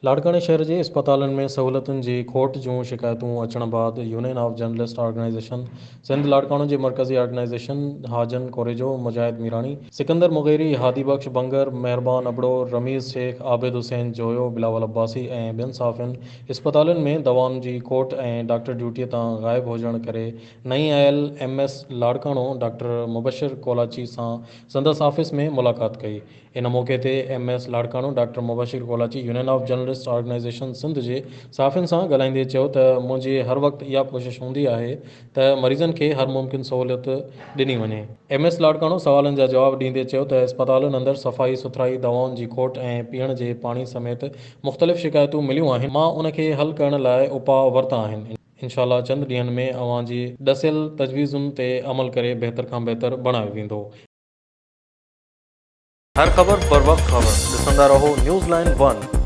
لاڙڪاڻي شهر جي اسپتالن ۾ سهولتن جي کوٽ جون شڪايتون اچڻ بعد union of journalist organisation Sindh Larkana جي مرڪزي آرگنائيزيشن حاجن ڪوريجو، مجاهد ميراڻي، سڪندر مغيري، هادي بخش ڀنگر، مهربان ابڙو، رميز شيخ، عابد حسين جويو، بلاول عباسي ۽ ٻين صحافين اسپتالن ۾ دوائن جي کوٽ ۽ ڊاڪٽر ڊيوٽي تان غائب هجڻ ڪري نئين آيل M S Larkana doctor Mubashir Kolachi سان سندس آفيس ۾ ملاقات ڪئي. ان موقعي تي M S Larkana doctor Mubashir Kolachi union of journalist organisation Sindh جي صحافين سان ڳالهائيندي چيو ته منهنجي هر وقت اها ڪوشش هوندي آهي ته مريضن کي هر ممڪن سهولت ڏني وڃي. ايم ايس لاڙڪاڻو سوالن جا جواب ڏيندي چيو ته اسپتالن اندر صفائي سٿرائي، دوائن جي کوٽ ۽ پيئڻ جي پاڻي سميت مختلف شڪايتون مليون آهن، مان ان کي حل ڪرڻ لاء اپاء ورتا آهن، انشاء الله چند ڏينهن ۾ اوهان جي ڏسيل تجويزن تي عمل ڪري بهتر کان بهتر بڻايو ويندو. هر خبر بروقت خبر ڏسندا رهو نيوز لائن ون.